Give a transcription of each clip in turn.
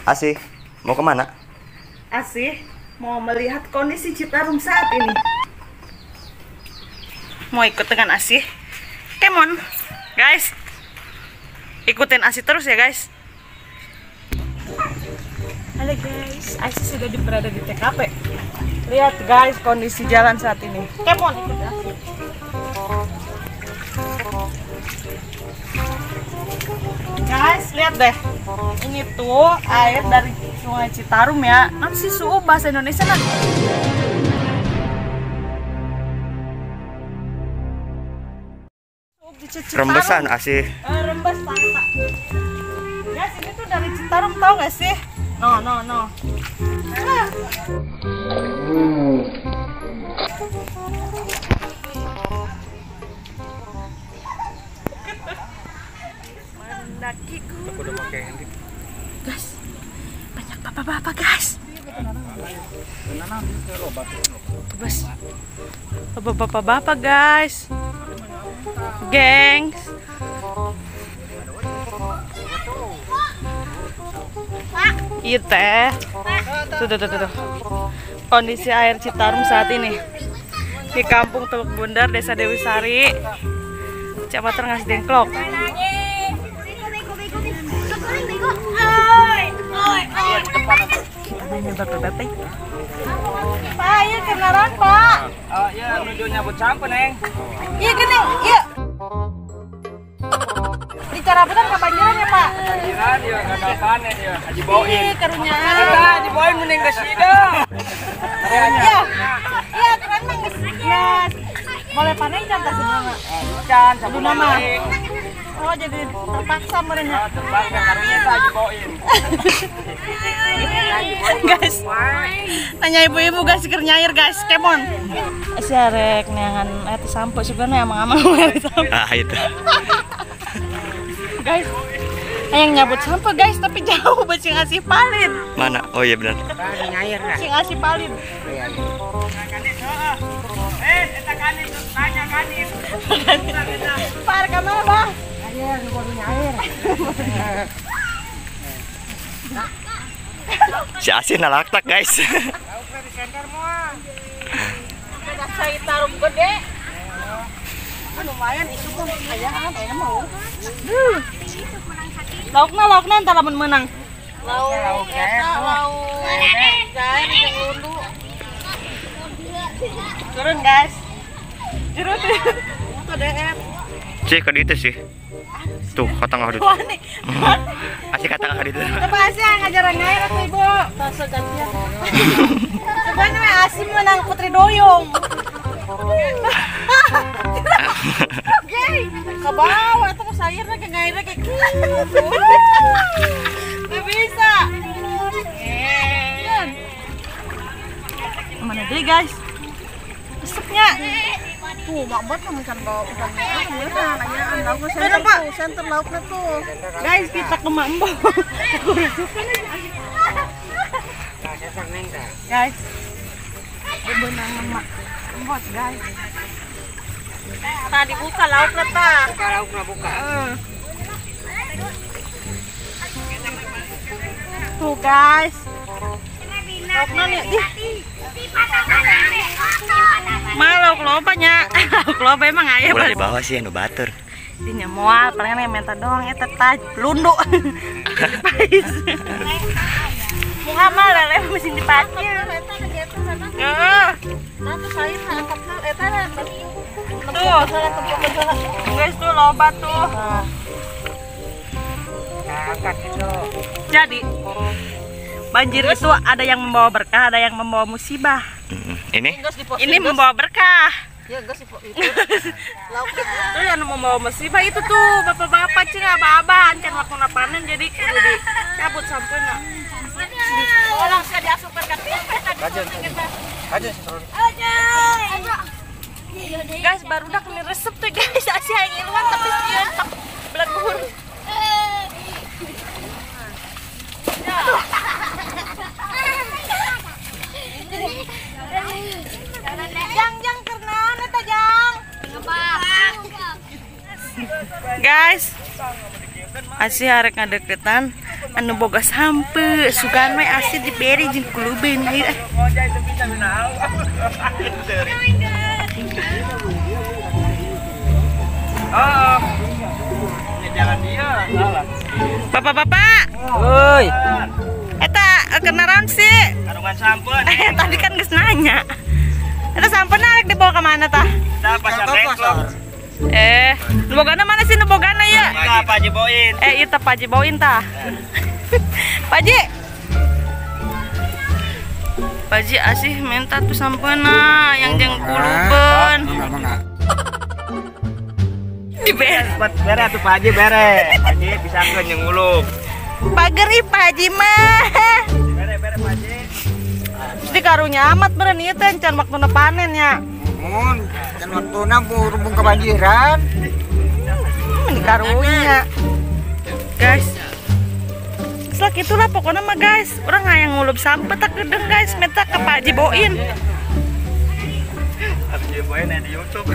Asih, mau kemana? Asih mau melihat kondisi Citarum saat ini. Mau ikut dengan Asih? Come on, guys. Ikutin Asih terus ya, guys. Halo guys, Asih sudah berada di TKP. Lihat guys kondisi jalan saat ini. Come on, ikut Asih. Guys, lihat deh. Ini tuh air dari Sungai Citarum ya. Nanti sih bahasa Indonesia nanti. Rembesan Asih. Rembes Pak. Guys, ini tuh dari Citarum tau gak sih? No, no, no. Guys, banyak bapak-bapak guys. Bas, bapak-bapak guys, gengs. Iya teh, tuh tuh tuh tuh. Kondisi air Citarum saat ini di Kampung Teluk Bundar, Desa Dewi Sari, Kecamatan Ngarsdengklok. Kita nanya bapak-bapak. Pak, iya kenalan Pak. Iya, menuju nyabut sampah, Neng. Iya, gini, iya. Di Carabutan kebanjiran ya, Pak? Kebanjiran, ya, gagal panen ya. Haji Boin. Ih, karunya. Kita Haji Boin mending ke sini. Iya. Iya, keren mah geus. Boleh panen can tah sebenarnya? Can, sabun nama. Oh, jadi terpaksa merenya. Terpaksa karunya tah Haji Boin. Guys, nanya ibu-ibu guys, keur nyair guys, kemon. Si arek neangan eta sampo sugana amang-amang mere sampo. Ah, itu. Guys, yang nyabut sampo guys, tapi jauh beucing Asih palin. Mana? Oh iya benar. Nyair lah. Cing Asih palin. Eta kanit, tanya kanit. Par ka mana, Bah? Nyair, baru nyair. Si Asih nalaktak guys. Citarum gede. Lumayan itu pun ayaan ayah mau. Laukna laukna entar lamun menang. Lauk eta lauk jair jeung lundu. Turun guys. Jerut. Tuh DM. Cih ke ditu sih. Tuh ka tengah ditu. Asih ka tengah ditu. Coba Asih ngajaran ngair atuh ibu. Tos gantian. Sebenarnya Asih menang Putri Doyong. Oke, ke bawah itu sayurnya ke ngairnya kayak gitu. Gak bisa. Mana deh guys? Resepnya. Tuh, mak banget ikan bawa ikan menang, ayaan lauk center tuh, center lauknya tuh. Guys, kita ke Mambo. Guys, bebenangan mak embot guys. Tadi buka lauknya ta. Buka lauknya buka. Tuh guys. Lauknya nih. Mah lauk loba nya. Lauk loba emang aya. Ulah di bawah sih anu batur. Dinya moal paling yang minta doang eta tah lundu. Pais. Muka mah lele mesin dipakil. Heeh. Nah tuh sayur angkatna eta tuh. Guys tuh loba tuh. Angkat itu. Jadi banjir itu ada yang membawa berkah, ada yang membawa musibah. Ini? Ini membawa berkah. Ya, enggak sih, itu. Tuh yang membawa musibah itu tuh bapak-bapak cing aba-aba kan waktu panen jadi kudu dicabut sampeuna. Tolong saya diasupkan ke guys, baru udah kena resep tuh guys, Asih yang ngiluan tapi sieun tak belegur. Jang jang kernaon eta jang? Guys, Asih arek ngadeukeutan Anu boga sampe sugan we asih diberi jeung kulubeun ieu. Bapak-bapak. Oi. Eta kenaran sih. Karungan sampeun. Tadi kan geus nanya. Eta sampeun arek dibawa ke mana tah? Kita pasar Rengklok. Nu bogana mana sih nu bogana ya? Kita Pak Haji Boin. Ieu tah Pak Haji Boin tah. Pak Haji. Pak Haji asih minta tuh sampeuna yang jeung kulubeun. Dibere. Bere atuh Pak Haji bere. Pak Haji pisangkeun jeung ngulub. Pageri Pak Haji mah. Bere bere Pak Haji. Mesti karunya amat meureun ieu teh can waktuna panen nya. Mun, can waktuna berhubung kebanjiran. Ini karunya. Guys. Setelah itulah pokoknya mah guys, orang hayang ngulub sampe tak gedeng guys, minta ke Pak Haji Boin. Pak Haji Boin ada di YouTube.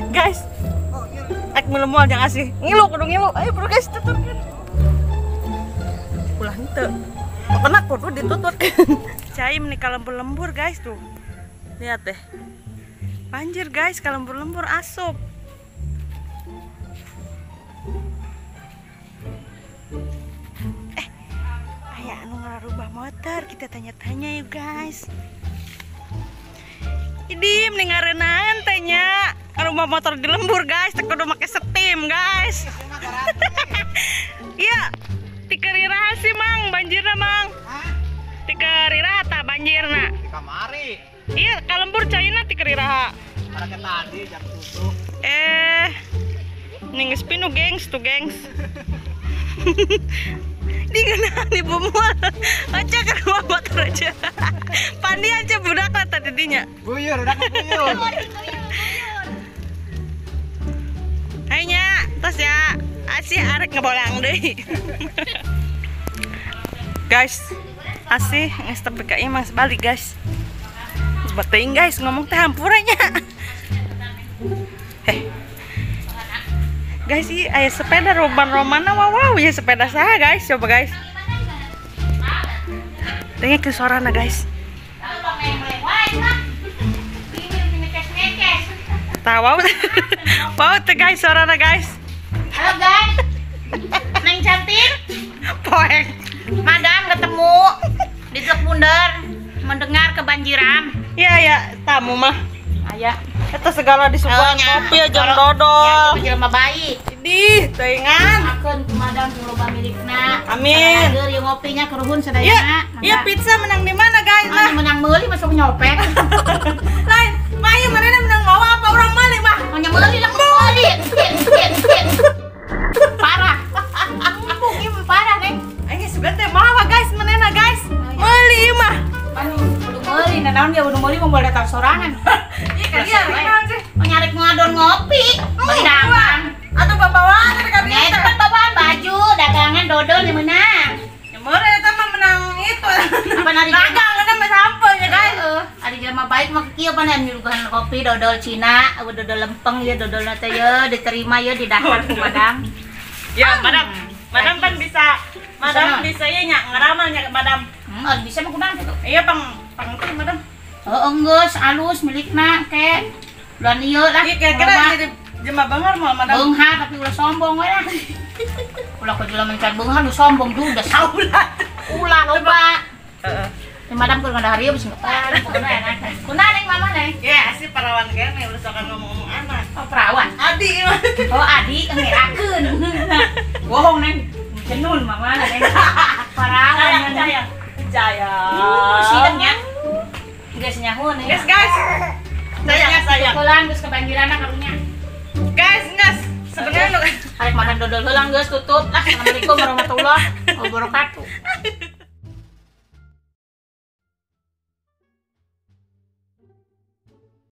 Guys, ek milu moal jang asih ngilu kudu ngilu. Ayo bro guys tuturkeun. Ulah henteu. Pokona kudu dituturkeun. Cai meni ka lembur-lembur guys tuh. Lihat deh. Banjir guys, ka lembur-lembur asup. Aya anu ngarubah motor, kita tanya-tanya yuk guys. Ini mending ngareunaan teh nya. Rumah motor di lembur guys, teu kudu make steam guys. Iya, tikeriraha sih mang banjirna mang. Tikeriraha tah banjirna. Di kamari. Iya, ka lembur caina tikeriraha. Karena tadi jam 7. Ning geus pinuh gengs tuh gengs. Di ngeunaan ibu moal. Aja ke rumah motor aja. Pandi aja budak lah tadi dinya. Buyur, udah buyur. Hai nya, tos ya. Asih arek ngebolang deui. Guys, asih geus tepi ka imah balik guys. Bateuing guys ngomong teh hampura nya. Guys, ieu aya sepeda roman-romana wow, ya sepeda saha guys, coba guys. Tengok ke suarana guys. Tah wow. Wow tuh guys suarana guys. Halo guys. Neng cantik. Poek. Madam ketemu di Teluk Bundar mendengar kebanjiran. Iya ya, tamu mah. Aya. Eta segala disuguhan kopi aja dodol. Ya, jelema baik. Idih, teuingan. Akeun ku madam ku loba milikna. Amin. Saeur ieu ngopinya keruhun sadayana. Iya, pizza menang di mana guys? Nah, menang meuli masuk nyopet. Lain, mah ieu manehna menang mawa apa urang meuli mah? Nya meuli lah meuli. Parah. Mumpung ieu parah, Neng. Aing sugan teh mawa guys manehna guys. Meuli ieu mah. Pan kudu meuli, naon dia kudu meuli moal datang sorangan. Iya, naon sih? Oh, nyarek ngadon ngopi, bendangan. Atau babawaan teh ka dieu. Eta bawaan baju, dagangan dodol yang menang. Yang meureuh eta mah menang itu. Apa nari dagang eta mah sampe ya guys. Heeh. Ari jelema baik mah kieu pan nyuruhan kopi dodol Cina, dodol lempeng ya dodolna teh ye diterima ye didahar ku madam. Ya, madam. Madam kan bisa, madam bisa ieu nya ngaramal nya madam. Heeh, bisa mah kumaha kitu. Iya pang pang teh madam. Heeh, geus alus milikna ke. Ulah ieu lah. Iya kira-kira jadi jelema beunghar moal madam. Beunghar tapi ulah sombong we lah. Ulah ku jelema mencar beunghar nu sombong judes. Ulah. Ulah loba. Heeh. Di madam keur ngadahar ieu bisa ngepan pokona enak. Kunaon neng mama neng? Ya, asli parawan kene ulah sokan ngomong-ngomong anak. Oh, perawan. Adi mah. Oh, adi ngerakeun. Bohong neng. Cenun mama neng. Parawan sayang. Percaya. Sideng nya. Geus nyaho neng. Guys, guys. Sayang, sayang. Sekolah geus kebanjiran karunya. Guys, guys. Sebenarnya Arek makan dodol heula geus tutup. Lah, assalamualaikum warahmatullahi wabarakatuh.